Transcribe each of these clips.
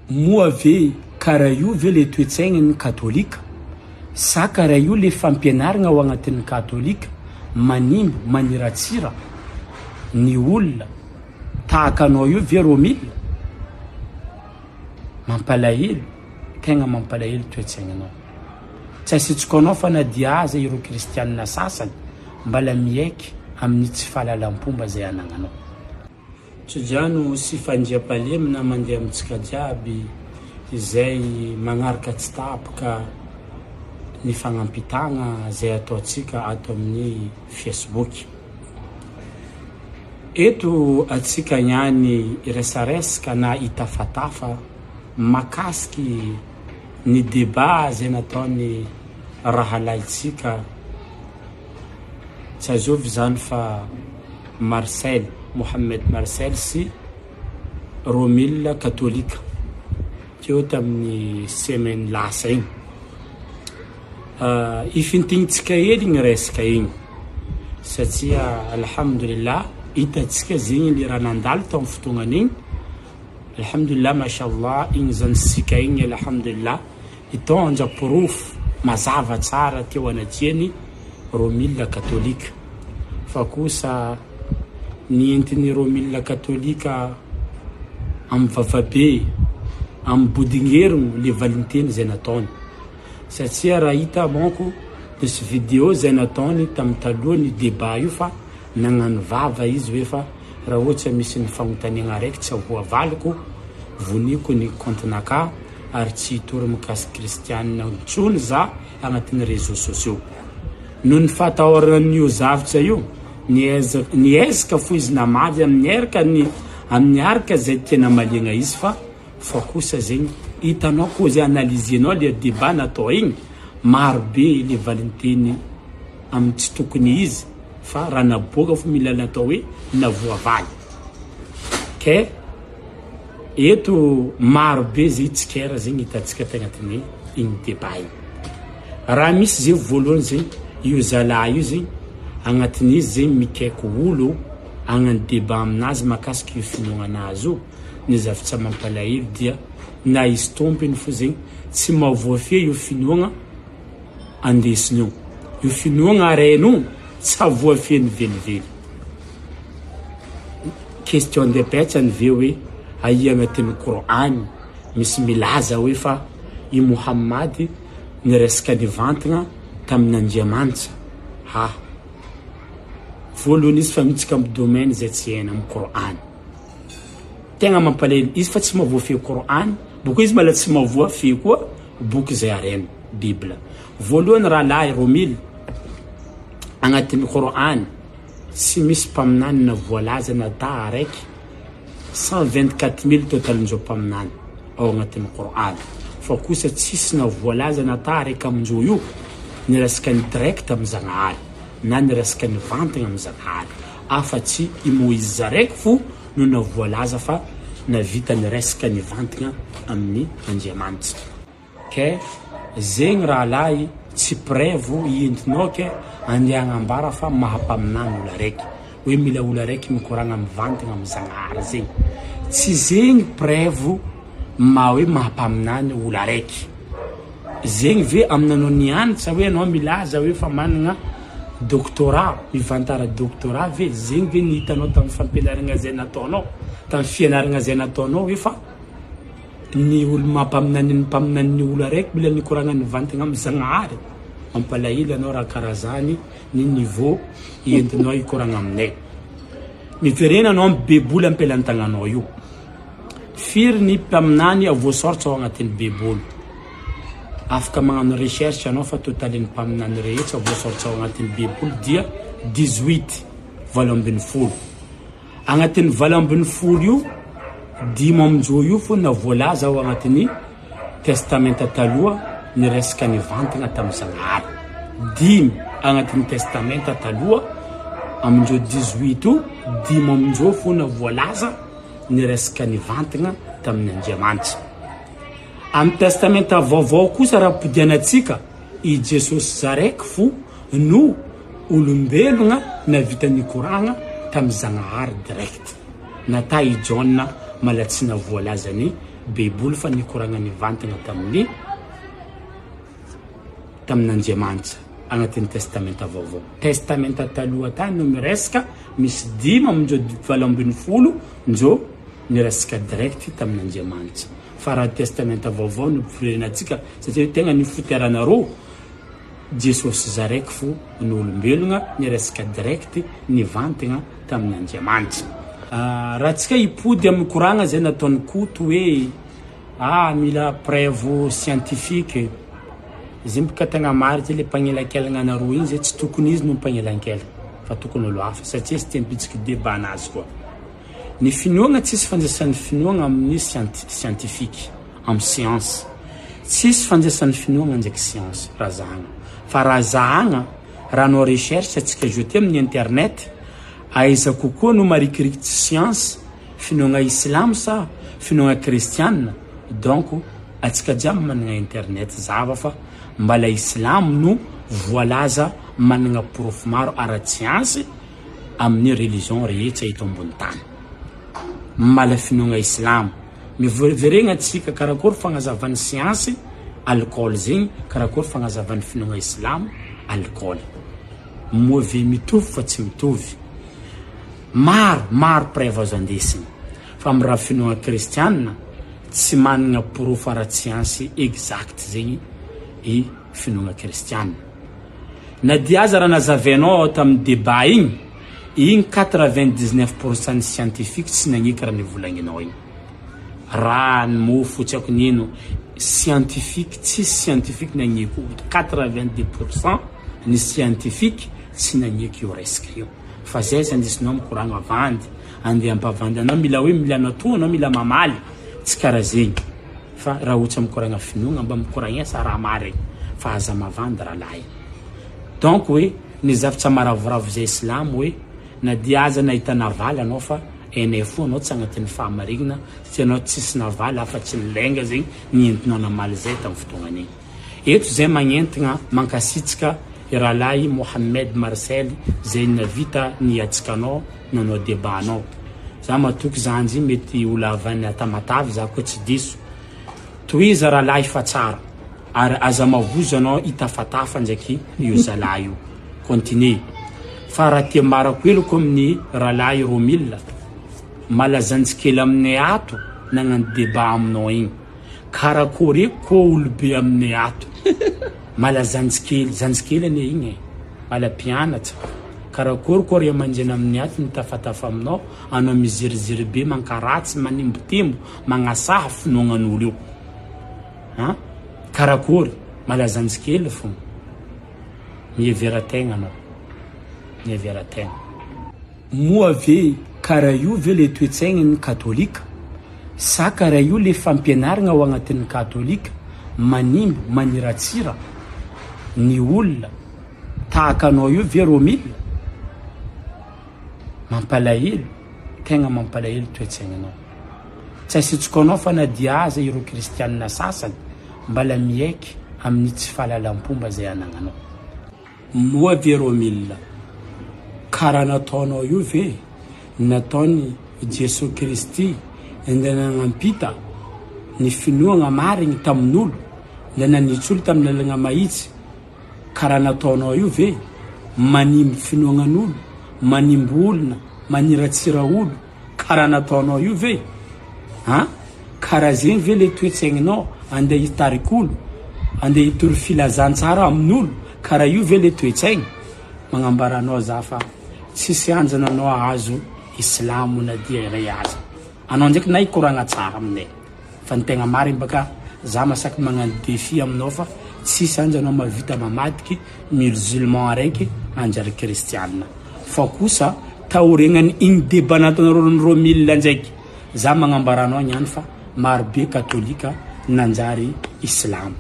Moa ve karaha io ve le toe-tsaignin'ny katolika? Sa karaha io le fampianaragna ao agnatin'ny katolika manimbo, maniratsira ny olona tahaka anao io ve Romila? Mampalahelo, tegna mampalahelo toe-tsaignanao. Tsy asitsiko anao fa na dia aza ireo kristianina sasany mbala miaiky amin'ny tsy fahalalam-pomba zay anagnanao. Tsodrano sy fandriampahalemana mandeha amintsika jiaby izay magnaraka tsy tapaka ny fagnampitagna izay ataontsika ato amin'ny Facebook. Eto atsika ihany hiresaresaka na hitafatafa makasiky ny débat izay nataon'ny rahalahintsika. Tsy azovy izany fa Marcel, Mohammed Marcel sy Romil katolika teo tamin'ny semaine lasa igny. Ifintignintsika hely igny resaka igny satria alhamdulillah hitantsika zegny le raha nandalo tamin'ny fotoagnan'igny, alhamdulillah mashallah igny zany sika igny alhamdulillah. Hitondra porofo mazava tsara teo anatrehan'i Romila katolika fa kosa ny entin'i Romila katolika amin'ny vavabe, amin'ny bodingerigno le valinteny izay nataony satria raha hita manko nisy video izay nataony tamin'ny talohan'io debat io fa nagnano vava izy hoe fa raha ohatsa misy ny fagnontaniagna araiky tsy voavaliko voniko ny compte-nakahy ary tsy hitory mikasika kristianina intsony za agnatin'ny réseaux sociaux. Noho ny fahatahorana an'io zavtra io, niezaka niezaka fo izy namaly amin'ny eraka ny amin'ny araka zay tiana amaliagna izy fa fa kosa zegny hitanao koa zay analyser-nao le débat natao igny, maro be le valinteny amin'ny tsy tokony izy fa raha naboaka fo mila natao hoe navoavaly ke Eto maro be zay tsikera zegny hitantsika tagnatin'ny igny débat igny. Raha misy zegny voalohany zegny io zalahy io zegny agnatin'izy zegny mikaiky olo hagnano débat aminazy mahakasiky io finoagnanazy io, ny zavtra mampalahelo dia na izy tompony fo zegny tsy mahavoafehy io finoagna andesiny io, io finoagna arehiny io tsy havoafehiny velively. Question de betsany ve hoe aia agnatin'ny Kor'any misy milaza hoe fa i Mohammad niresaka nivantagna tamin'Andriamanitra? Ha. Voalohany izy fa mitsika amin'ny domaine izay tsy hainy amin'ny Kor'any. Tegna mampalahelo izy fa tsy mahavoafehy Kor'any, boko izy mbola tsy mahavoafehy koa boky izay harena, Bible. Voalohany rahalahy Romily agnatin'ny Kor'any Tsy misy mpaminany na voalaza na daha araiky 124 mille totalin'izao mpaminany ao agnatin'ny Qur'an fa kosa tsisy na voalaza na daha araiky amin'izao io niresaka ny direct amin'ny Zagnahary na niresaka nivantagna amin'ny Zagnahary afa tsy i Moïse araiky fo no na voalaza fa navita niresaka nivantagna amin'ny Andriamanitra. Ke zegny rahalahy tsy preuve entinao ke andeha agnambara fa maha mpaminany olo araiky, hoe mila olo araiky mikoragna mivantagna amy Zagnahary zegny, tsy zegny preuve maha hoe maha mpaminany olo araiky, zegny ve aminanao nianatra hoe anao milaza hoe fa managna doctorat, mivantara doctorat ve, zegny ve ny hitanao tamy fampianaragna zay nataonao, tamy fianaragna zay nataonao hoe fa. Ny olo mampaminany ny mpaminany ny olo araiky mila nikoragna nivantagna am Zagnahary, mampalahelo anao raha karaha zany ny niveau entinao hikoragna aminay. Miverena anao am beboly ampelantagnanao io. Firy ny mpaminany voasoratra ao agnatin'ny beboly? Afaka magnano recherche anao fa totalin'ny mpaminany rehetra voasoratra ao agnatin'ny beboly dia 18, 18. Agnatin'ny 18 io, dimy amin'izao io fona voalaza ao agnatin'ny Testamenta Taloha ny resaka nivantagna tamin'ny Zagnahary. Dimy agnatin'ny Testamenta Taloha amin'izao 18 io, dimy amin'izao fona voalaza ny resaka nivantagna tamin'ny Andriamanitra. Amin'ny Testamenta Vaovao kosa raha podianantsika, i Jesosy zaraiky fo no olombelogna navita nikoragna tamy Zagnahary direct. Nata i Jaona malatsina voalazany. Baiboly fa nikoragna nivantagna tamin'ny tamin'Andriamanitra agnatin'ny Testamenta Vaovao. Testamenta Taloha tany no miresaka, misy dimy amin'ireo 18 njo niresaka direct tamin'Andriamanitra. Fa raha Testamenta Vaovao no firenenantsika, satria tegna nifoteranareo Jesosy zaraiky fo no olombelogna niresaka direct nivantagna tamin'Andriamanitra. Raha tsika hipody amin'ny koragna zay nataon'i Koto hoe ah mila preuve scientifique, zegny boka tegna marigny zay le mpagnelakelagna anareo igny zay tsy tokony izy no mpagnelakelagna fa tokony olo hafa satria izy te mipitsiky debat anazy koa. Ny finoagna tsisy fandraisan'ny finoagna amin'ny scientifique, amin'ny science. Tsisy fandraisan'ny finoagna ndraiky science raha zahagna. Fa raha zahagna, raha hanao recherche antsika zao ty amin'ny internet, aiza kokoa no marikirikitry science, finoagna islam sa finoagna kristiana? Donc antsika jiaby managna internet zava fa mbala islam no voalaza managna porofo maro ara-tsiansy amin'ny religion rehetra eto ambony tany. Mala finoagna islamo. Miveregna antsika karakory fagnazavan'ny siansy alcool zegny, karakory fagnazavan'ny finoagna islamo alcool. Moa ve mitovy fa tsy mitovy? Maro, maro preuve azo andesigna. Fa amin'ny raha finoagna kristianina, tsy managna porofo ara-tsiansy exact zegny i finoagna kristianina. Na dia aza raha nazavainao tamin'ny débat igny, igny 99 pour cent ny scientifique tsy nagneky raha nivolagninao igny. Raha ny mofo tsy haiko nino, scientifique tsisy scientifique nagneky 82 pour cent ny scientifique tsy nagneky io resaka io. Fa zay zany indesinao mikoragna vandy, andeha hampavandy anao mila hoe mila anao anao mila mamaly, tsy karaha zegny. Fa raha ohatsa mikoragna finoagna mba mikoragnesa raha marigny fa aza mavandy rahalahy. Donc hoe ny zavtra maravoravo zay silamo hoe na dia aza nahita navaly anao fa hainay fo anao tsy agnatin'ny fahamarignana satria anao tsisy navaly afa tsy ny lainga zegny nientinao namaly zay tamin'ny fotoagnany igny. Eto zay magnentigna mankasitrka i rahalahy Mohammed Marcel zay navita niatsika anao nanao debat anao. Za matoky zandry mety ho lavany Tamatave za koa tsy diso. Tohiza rahalahy fa tsara. Ary aza mavozo anao hitafatafa ndraiky io zalahy io. Continue. Fa raha ty ambarako heloko amin'ny rahalahy Romila, malazanjy kely aminay ato nagnano debat aminao igny. Karakôry eky koa olobe aminay ato. Mala zanjy kely, zanjy kely anie igny e. Mala mpianatra. Karakôry koa ray aman-dreny aminay ato mitafatafa aminao, anao miziriziry be, mankaratsy, manimbotimbo, magnasaha finoagnan'olo io. An? Karakôry? Mala zanjy kely fô. Mihevera tegna anao. Mihevera tegna. Moa ve karaha io ve le toe-tsaignin'ny katolika? Sa karaha io le fampianaragna ao agnatin'ny katolika manimbo, maniratsira ny olona tahaka anao io ve Romila? Mampalahelo, tegna mampalahelo toe-tsaignanao. Tsy asitsiko anao fa na dia aza ireo kristianina sasany mbala miaiky amin'ny tsy fahalalam-pomba zay anagnanao. Moa ve Romila, karaha nataonao io ve nataon'i Jesoa Kristy ndeha nagnampita ny finoagna marigny tamin'olo, ndeha nanitsy olo tamin'ny lalagna mahitsy, karaha nataonao io ve manimbo finoagnan'olo, manimbo olona, maniratsira olo, Karaha nataonao io ve? An? Karaha zegny ve le toe-tsaigninao andeha hitarik'olo, andeha hitory filazantsara amin'olo, karaha io ve le toe-tsaigny? Magnambara anao za fa tsisy anjana anao ahazo islamo na dia iray aza. Anao ndraiky na hikoragna tsara aminay fa ny tegna marigny baka za masaky magnano défi aminao fa tsisy anjy anao mahavita mamadiky musulman araiky hanjary kristiana. Fa kosa taoriagnany igny débat nataonareo ny Romila ndraiky za magnambara anao niany fa maro be katolika nanjary islamo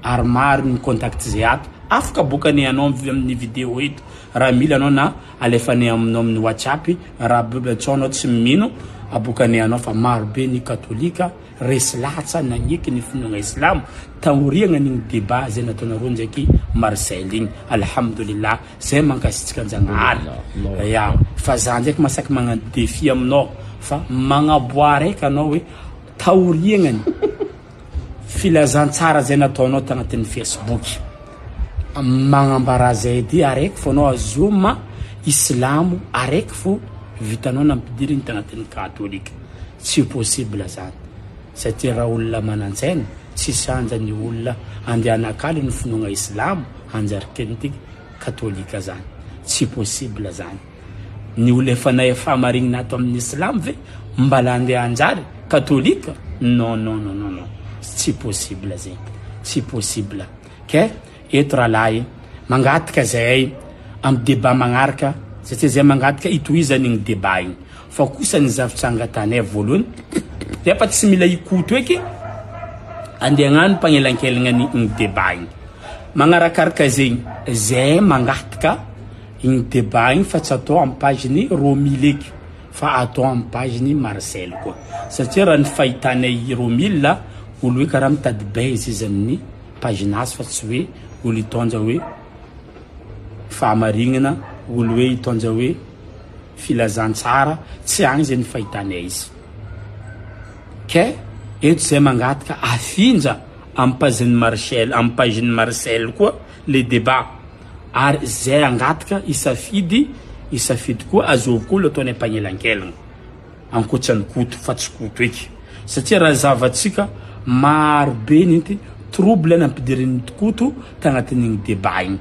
ary maro ny contact zay ato afaka aboakanay anao amin'ny vidéo eto raha mila anao na alefanay aminao amin'ny whatsapp raha antsoa anao tsy mino aboakanay anao fa maro be ny katolika Resy lahatsa nagneky ny finoagna islamo taoriagnan'igny débat zay nataonareo ndraiky Marcel igny. Alhamdulillah zay mankasitraka an-Jagnahary. Ya, fa za ndraiky masaky magnano défi aminao fa magnaboaha raiky anao hoe. Taoriagnany filazantsara zay nataonao tagnatin'ny Facebook, magnambara zay edy araiky fô anao azoma islamo araiky fô vitanao nampidirigny tagnatin'ny katolika. Tsy possible zany satria raha olona manan-tsaina tsisy anja ny olona andeha hanakalo ny finoagna islamo hanjary kenty katolika zany. Tsy possible zany. Ny olona efa nahay fahamarignana ato amin'ny islam ve mbala andeha hanjary katolika? Non non non non non tsy possible zegny, tsy possible. Ke eto rahalahy mangataka zahay amin'ny débat magnaraka satria zay mangataka hitohizana igny débat igny fa kosa ny zavatra angatanay voalohany nefa tsy mila hikoto eky andeha hagnano mpanelankelagna ny igny débat igny. Magnarakaraka zegny zay mangataka Igny débat igny fa tsy atao am page ny Romily eky fa atao am page ny Marcel koa satria raha ny fahitanay i Romily olo hoe karaha mitady buzz izy amin'ny page nazy fa tsy hoe olo hitondra hoe fahamarignana, olo hoe hitondra hoe filazantsara, tsy agny zay ny fahitanay izy. Ke eto zay mangataka afindra am page ny Marcel, am page ny Marcel koa le débat. Ary zay angataka hisafidy hisafidy koa azovy koa lo ataony ampanelankelagna ankoatran'ny Koto fa tsy Koto eky satria raha zavatsika maro be ninty trouble nampidirin'ny Koto tagnatin'igny débat igny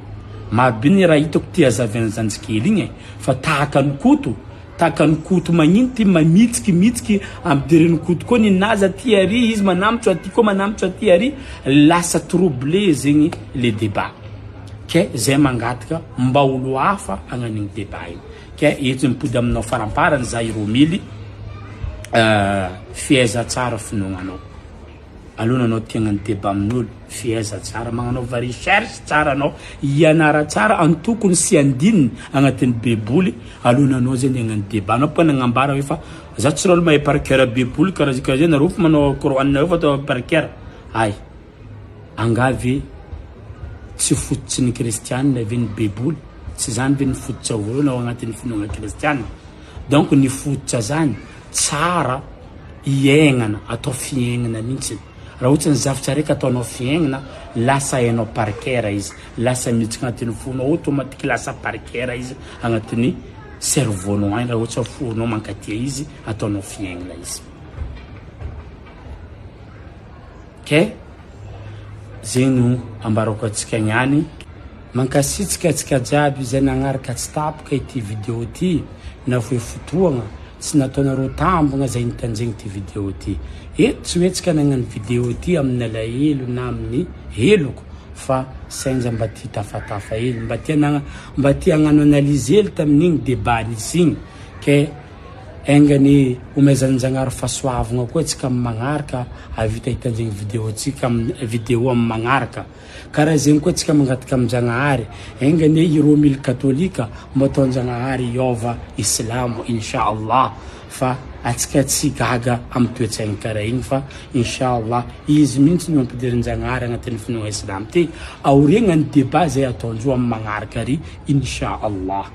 maro be ny raha hitako tia azavain'ny zandrikely igny e fa tahaka an'i Koto tahaka an'i Koto magnino ty mamitsiky mitsiky ampidirin'i Koto koa ninazy aty ary izy manamotro aty koa manamotro aty ary lasa trouble zegny le débat. Ke zay mangataka mba olo hafa hagnano igny débat igny. Ke eto mipody aminao faramparany za i Romily, feheza tsara finoagnanao. Alona anao te hagnano débat amin'olo, feheza tsara, magnanaova recherche tsara anao, hianara tsara antokony sy andininy agnatin'ny baiboly, alona anao zay ny hagnano débat. Anao boka nagnambara hoe fa za tsy raha olo mahay par cœur baiboly karaha zay karaha zay, nareo fa manao Coran nareo fa atao par cœur. Hay. Angaha ve tsy fototry ny kristianina ve ny baiboly? Tsy zany ve ny fototra voalohany ao agnatin'ny finoagna kristianina? Donc ny fototra zany tsara iaignana, atao fiaignana mihitsy. Raha ohatry ny zavatra raiky ataonao fiaignana, lasa hainao par cœur izy, lasa miditra agnatin'ny fonao automatique lasa par cœur izy agnatin'ny cerveau-nao agny raha ohatra fonao mankatia izy, ataonao fiaignana izy. Kay zegny no ambarako antsika niany. Mankasitraka antsika jiaby izay nagnaraka tsy tapaka ity video ity na fohy fotoagna tsy nataonareo tambagna zay nitanjegny ity video ity. Eto tsy hoe tsika nagnano video ity amin'ny alahelo na amin'ny heloko fa sainza mba tia tafatafa hely mba tia nagna mba tia hagnano analyse hely tamin'igny débat nisy igny kay Enga anie homezan'Njagnahary fahasoavagna koa antsika amin'ny magnaraka hahavita hitandregny vidéo antsika amin'ny vidéo amin'ny magnaraka. Karaha zegny koa antsika mangataka amin-Jagnahary, enga anie i Romily katolika mba ataon-Jagnahary hiôva islamo insha Allah fa antsika tsy gaga amin'ny toe-tsaigny karaha igny fa insha Allah izy mihitsy no ampidirin-Jagnahary agnatin'ny finoagna islamo ty aoriagnan'ny débat zay ataon-dreo amin'ny magnaraka ary insha Allah.